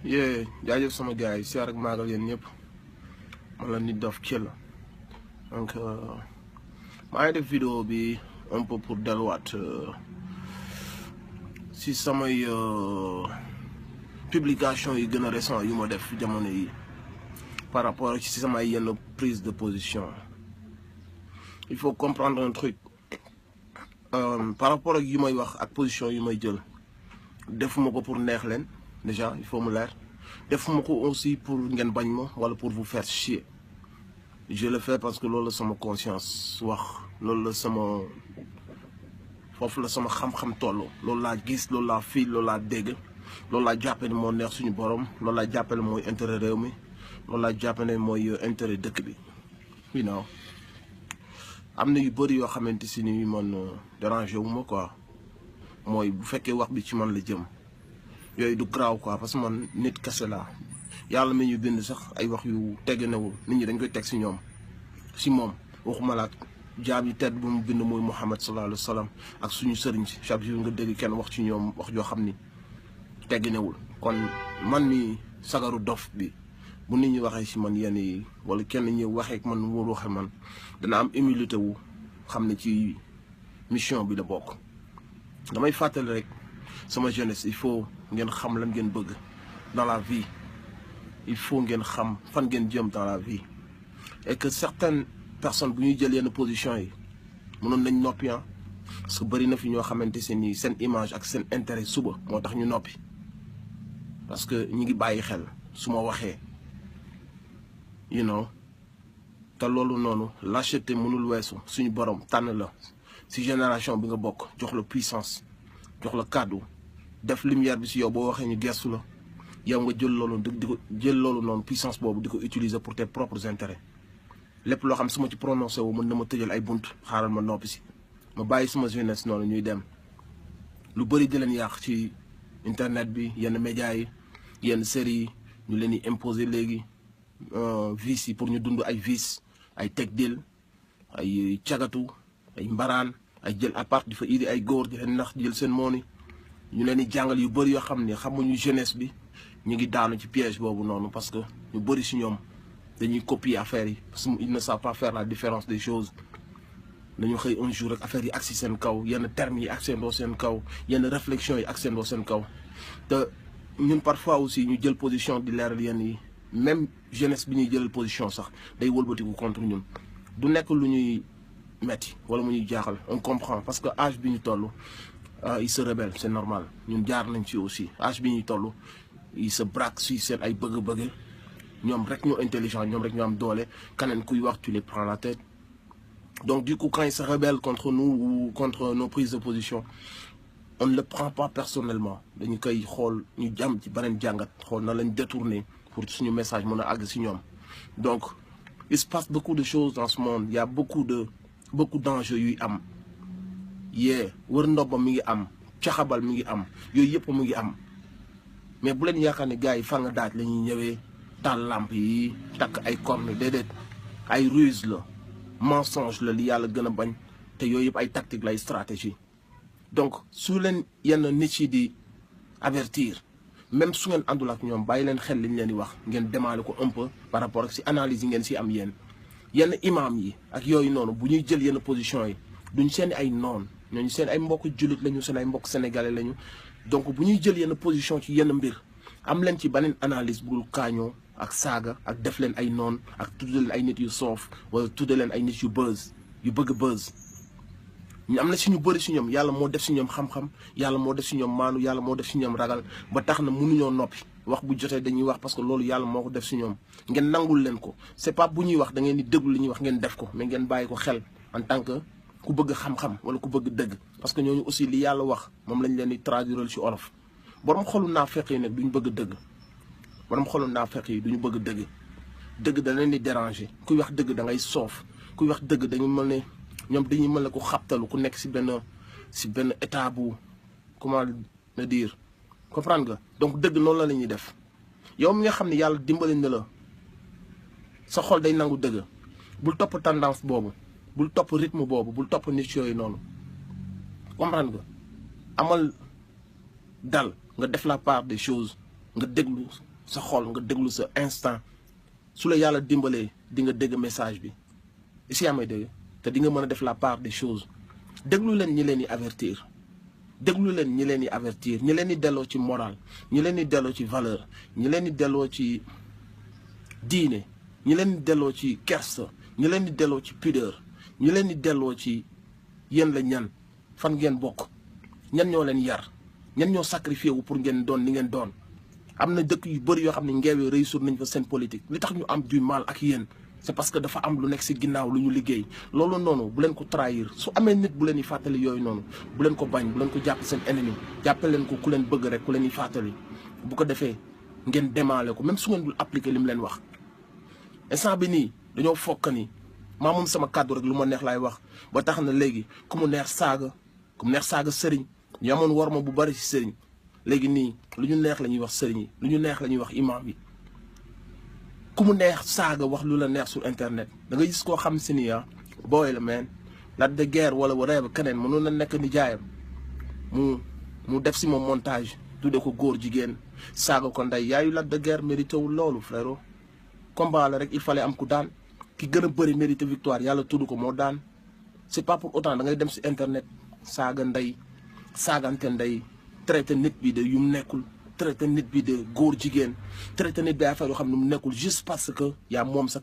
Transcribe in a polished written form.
jaajëf sama gars yi siyaar ak maagal yéen ñëpp man la Nit Doff Chill donc maa ngi def vidéo bi un peu pour delluwaat si samay publication yi gën a récent yu ma def jamono yi par rapport ci samay yenn prise de position. Il faut comprendre un truc par rapport ak yu may wax ak position yu may jël defuma ko pour neex leen déjà il faut me leer defuma ko aussi pour ngeen bañ ma wala pour vous faire chier. Je le fais parce que loolu la sama conscience wax loolu la sama foofu la sama xam-xam toll loolu laa gis loolu laa fii loolu laa dégg loolu laa jàppe ne moo neex suñu borom loolu laa jàppe ne mooy intérêt réew mi loolu laa jàppe ne mooy intérêt dëkk bi you know. am na yu bëri yoo xamante si ni man dérangé wu ma quoi mooy bu fekkee wax bi ci man la jëm yooyu du graaw quoi parce que man nit kese laa yàlla mi ñu bind sax ay wax yu tegginewul nit ñi dañ koy teg si ñoom si moom waxuma la jaam yi tedd bu mu bind muy Muhammad sallallahu alayhi wa sallam ak suñu sëriñ si chaque jour nga dégg kenn wax ci ñoom wax joo xam ni tegginewul kon man mi sagaru dof bi bu nit ñi waxee si man yenn yi wala kenn ñi waxee ak man wóor waxe man dana am humilité wu xam ne ci mission bi la bokk. damay fàttali rek sama jeunesse il faut ngeen xam lan ngeen bëgg dans la vie il faut ngeen xam fan ngeen jëm dans la vie et que certaines personnes bu ñuy jël yenn position yi mënoon nañ noppi parce que bëri na fi ñoo xamante ni seen image ak seen intérêt suba moo tax ñu noppi parce que ñi ngi bàyyi xel su ma waxee you know. te loolu noonu lâcheté mënul weesu suñu borom tànn la si génération bi nga bokk jox la puissance jox la kàddu def lumière bi si yow boo waxee ñu gestu la yow nga jël loolu di ko jël loolu noonu puissance boobu di ko utiliser pour tes propres intérêts lépp loo xam su ma ci prononcé wu mën na ma tëjal ay bunt xaaral ma noppi si ma bàyyi suma jeunesse noonu ñuy dem lu bëri di leen yàq ci internet bi yenn médias yi yenn séries yi ñu leen di imposer léegi vices yi pour ñu dund ay vices ay teg dil ay cagatu ay mbaraan ay jël appart di fa indi ay góor di leen nax jël seen mooni ñu leen di jàngal yu bëri yoo xam ne xamuñu jeunesse bi ñu ngi daanu ci piège boobu noonu parce que ñu bëri si ñoom dañuy copier affaires yi parce que ils ne savent pas faire la différence des choses dañu xëy un jour rek affaires yi ak si seen kaw yenn termes yi ak seen doo seen kaw yenn réflexion yi ak seen doo seen kaw te ñun parfois aussi ñu jël position di leeral yenn yi même jeunesse bi ñuy jëlal position sax day wëlbatiku contre ñun du nekk lu ñuy metti wala mu ñuy jaaxal on comprend parce que âge bi ñu toll il se rebelle c'est normal ñun jaar nañ ci aussi âge bi ñuy toll il se braque si seen ay bëgg-bëgg ñoom rek ñoo intelligent ñoom rek ñoo am doole keneen kuy wax tu les prends la tête donc du coup quand ils se rebellent contre nous ou contre nos prises de position on ne le prend pas personnellement dañu koy xool ñu jàm ci beneen jàngat xool na lañ détourner pour suñu message mën a àgg si ñoom. Donc il se passe beaucoup de choses dans ce monde il y a beaucoup d'enjeux yuy am wër ndomba mi ngi am caxabal mi ngi am yooyu yëpp mu ngi am mais bu leen yaakaar ne gars yi fa nga daaj la ñuy ñëwee taal lamp yi takk ay corne déedéet ay ruse la mensonge la li yàlla gën a bañ te yooyu yëpp ay tactique lay stratégie donc su leen yenn nit yi di avertir même su ngeen àndul ak ñoom bàyyi leen xel li ñu leen di wax ngeen démarrer ko un peu par rapport ak si analyse yi ngeen si am yenn imam yi ak yooyu noonu bu ñuy jël yenn position yi duñ seen ay noon ñooñu seen ay mbokk jullit lañu seen ay mbokk sénégalais lañu donc bu ñuy jël yenn position ci yenn mbir am leen ci beneen analyse bul kaañoo ak saaga ak def leen ay noon ak tudde leen ay nit yu soof wala tudde leen ay nit yu bëgg buzz ñu am na si ñu bëri si ñoom yàlla moo def si ñoom xam-xam yàlla moo def si ñoom maanu yàlla moo def si ñoom ragal ba tax na mënuñoo noppi wax bu jotee dañuy wax parce que loolu yàlla moo ko def si ñoom ngeen nangul leen ko c'est pas bu ñuy wax da ngeen di déglu li ñuy wax ngeen def ko mais ngeen bàyyi ko xel en tant que ku bëgg xam-xam wala ku bëgg dëgg parce que ñooñu aussi li yàlla wax moom lañ leen di traduire ci olof borom xolu naafeq yi nag duñu bëgg dëgg borom xolu naafeq yi duñu bëgg dëgg da leen di déranger kuy wax dëgg da ngay soof kuy wax dëgg dañu mel ne ñoom dañuy mel ne ku xabtalu ku nekk si benn état bu comment le dire comprendre nga donc dëgg noonu la ñuy def yow mi nga xam ne yàlla dimbali na la sa xol day nangu dëgg bul topp tendance boobu bul topp rythme boobu bul topp nit yooyu noonu comprendre nga amal dal nga def la part des choses nga déglu sa xol nga déglu sa instant su la yàlla dimbalee di nga dégg message bi ici yaa may dégg te di nga mën a def la part des choses déglu leen ñi leen di avertir déglu leen ñi leen di avertir ñi leen di delloo ci moral ñi leen di delloo ci valeur ñi leen di delloo ci diine ñi leen di delloo ci kersa ñi leen di delloo ci pudeur ñi leen di delloo ci yéen la ñan fan ngeen bokk ñan ñoo leen yar ñan ñoo sacrifié wu pour ngeen doon ni ngeen doon am na dëkk yu bëri yoo xam ne ngeewee réussir nañ fa seen politique li tax ñu am du mal ak yéen c'est parce que dafa am lu nekk ci ginnaaw lu ñu liggéey loolu noonu bu leen ko trahir su amee nit bu leen di fàttali yooyu noonu bu leen ko bañ bu leen ko jàpp seen ennemi jàppe leen ko ku leen bëgg rek ku leen di fàttali bu ko defee ngeen démaale ko même su ngeen dul appliquer li mu leen wax instant bi nii dañoo fokk ni maa moom sama kàddu rek lu ma neex laay wax ba tax na léegi ku mu neex saaga sëriñ ñu amoon war ma bu bari ci sëriñ léegi nii lu ñu neex la ñuy wax sëriñ yi lu ñu neex la ñuy wax imam yi ku mu neex saaga wax lu la neex sur internet da nga gis koo xam si ni booy la man Lac de Guiers wala whatever keneen mënoon na nekk ni jaayam mu def si moom montage tudde ko góor jigéen saaga ko ndey yaayu Lac de Guiers mérité wul loolu frérot combat la rek il fallait am ku daan ki gën a bëri mérité victoire yàlla tudd ko moo daan c'est pas pour autant da ngay dem si internet saaga ndey saagante ndey traité nit bi de yu mu nekkul traité nit bi de góor jigéen traité nit bi affaire yoo xam ne mu nekkul juste parce que yaa moom sa